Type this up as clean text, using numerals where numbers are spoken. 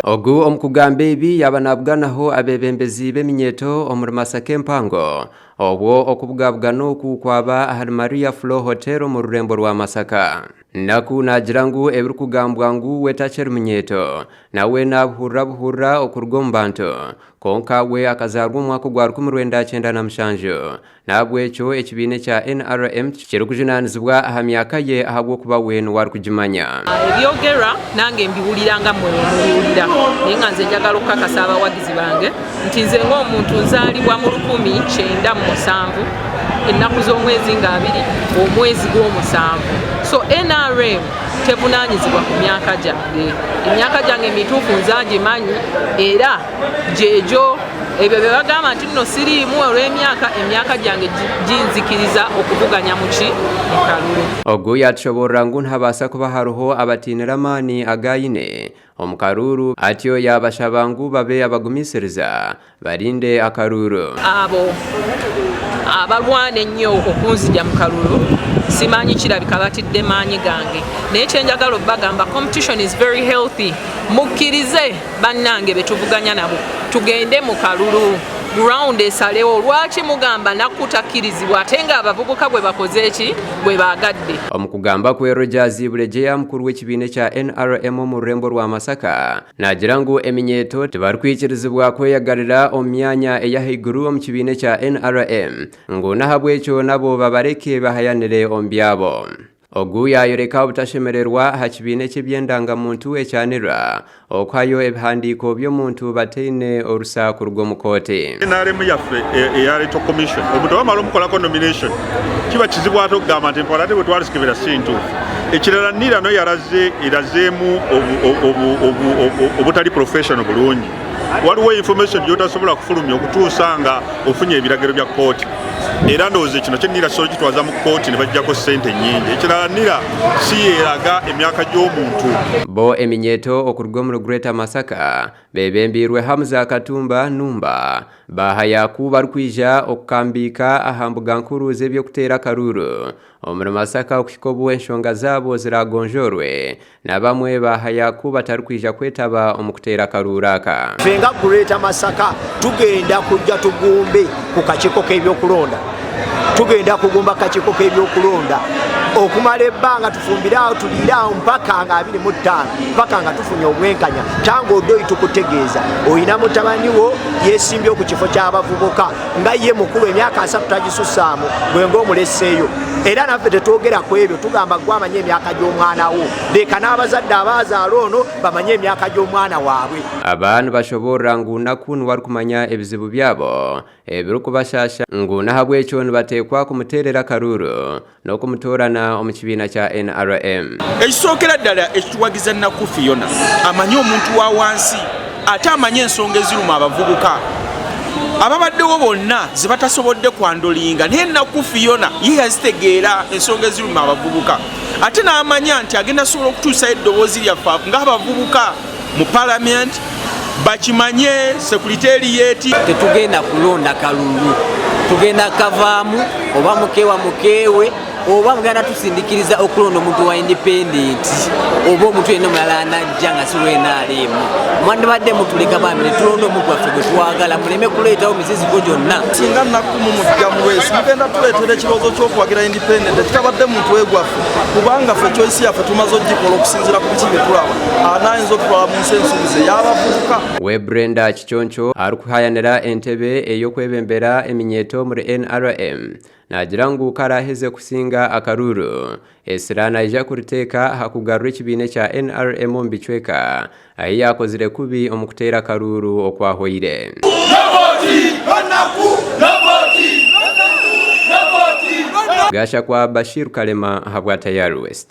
Ogu omu kugamba ebi yaaba naabuganaho abeebembezi b'eminyeeto omuri Masaka empango obwo okubugabugana oku kwaba ahari Maria Flo Hotel omu rurembo rwa Masaka. Naku naagira ngu ebirikugambwa ngu we takyeri munyeeto nawe naabuhurira buhurira okuruga omu bantu kwonka we akazaarwa omu mwaka ogwa 1997 N'ahabw'ekyo ekibiina ekya NRM tikirikujunaanizibwa aha myaka ye ahabw'okuba we niwe arikugimanya. Ebyogerwa nange mbiwulira nga mmwe bwe mubiwulira naye nga nze njagala okukakasa abawagizi bange nti nze ng'omuntu nzaalibwa mu 1997 ennaku z'omwezi nga 2 omwezi gw'omusanvu so NRM tevunaanyizibwa ku myaka gyange emyaka gyange emituufu nze agimanyi era gyegyo ebyo bye bagamba nti nno siriimu olw'emyaka emyaka gyange ginzikiriza okuvuganya muki mu kalulu. Ogu yaatushoboorora ngu nihabaasa kuba hariho abatiinire amaani agu aine omu karuuru atyo yaabashaba ngu babe abagumisiriza barinde akaruuru. Abo abalwana ennyo okunzigya mu kalulu simanyi kirabika batidde maanyi gange naye kyenjagala obbagamba competition is very healthy mukkirize bannange betuvuganya nabo tugende mu kalulu ground esalewo lwaki mugamba Nakku takkirizibwa ate nga abavubuka gwe bakoze eki gwe baagadde. Omu kugamba kwe, Rogers Bulegeya mukuru w'ekibiina ekya NRM omu rurembo rwa Masaka naagira ngu eminyeeto tibarikwikirizibwa kweyagarira omu myanya ey'ahaiguru omu kibiina ekya NRM ngu n'ahabw'ekyo nabo babareke bahayanire omu byabo. Ogu yaayoreka obutashemererwa aha kibiina eky'eby'endanga-muntu ekya NIRA okuhayo ebihandiiko by'omuntu bataine orusa kuruga omu kooti. Nrm yaffe eya Electoral Commission omuntu bamala omukolako nomination kiba kizibu ate okugamba nti mpora ate bwe twazikebera si ntuufu. Ekirala NIRA nayo yalaze erazeemu obutali professional bulungi. Waliwo information gy'otasobola kufulumya okutuusa nga ofunye ebiragiro bya kkooti. Era ndowooza kino kye NIRA kisobola kitwaza mu kkooti ne baggyako ssente nnyingi. Ekirala NIRA si yeeraga emyaka gy'omuntu. Bo eminyeeto okuruga omuri Greater Masaka beebembeirwe Hamza Katumba Numba baahaya ku barikwija okukambiika aha mbuga nkuru z'eby'okuteera akaruuru omuri Masaka okuhika obu enshonga zaabo ziraagonjoorwe Na bamwe baahaya ku batarikwija kwetaba omu kuteera akaruuru aka. Ffe nga Greater Masaka tugenda kujja tugumbe ku kakiiko k'ebyokulonda. Tugenda kugumba kakiiko k'ebyokulonda okumala ebbanga tufumbire awo tuliire awo mpaka nga 25 mpaka nga tufunye obwenkanya. Tanga Odoi tukutegeeza olina mutabani wo yeesimbyewo ku kifo ky'abavubuka nga ye mukulu emyaka 30 tagisusaamu gwe ng'omuleseeyo. Era naffe tetwogera ku ebyo, tugamba gwe amanye emyaka gy'omwana wo, leka n'abazadde abaazaala ono bamanye emyaka gy'omwana waabwe. Aba nibashoboorora ngu Naku niwe arikumanya ebizibu byabo ebirikubashaasha ngu n'ahabw'ekyo nibateekwa kumuteerera akaruuru n'okumutoorana omu kibiina kya NRM. Ekisookera ddala ekituwagiza Nakku Fiona amanyi omuntu wa wansi ate amanyi ensonga eziruma abavubuka ababaddewo bonna ze batasobodde kwandolinga, naye Nakku Fiona ye yazitegeera ensonga eziruma abavubuka ate n'amanya nti agenda sobola okutuusayo eddoboozi lyaffe ng'abavubuka mu palamenti bakimanye sekuliteriyeeti. Tetugenda kulonda kalulu, tugenda kavaamu oba mukeewa mukeewe oba mugenda tusindikiriza okulonda omuntu wa independent oba omuntu yenna omulala anajja nga si lwenaaliimu. Mwandibadde mutuleka bambi ne tulonda omuntu waffe gwe twagala, muleme kuleetawo miziziko gyonna. Singa Nakku mumujja mu lwesi mugenda tuleetera ekirowoozo ky'okuwagira independent ekitabadde mu mutwe gwaffe, kubanga ffe choice yaffe tumaze ogikola okusinziira ku biki bye tulaba anaayinza otutwala mu nsi ensuubize y'abavubuka. We Brenda Kiconco arikuhayanira entebe ey'okwebembera eminyeeto omuri NRM naagira ngu ku araaheze kusinga akaruuru, esira naija kuriteeka aha kugarura ekibiina ekya NRM omu bicweka ahi yaakozire kubi omu kuteera akaruuru okwahweire. Gashakwa Bashir Kalema ahabwa Tayari West.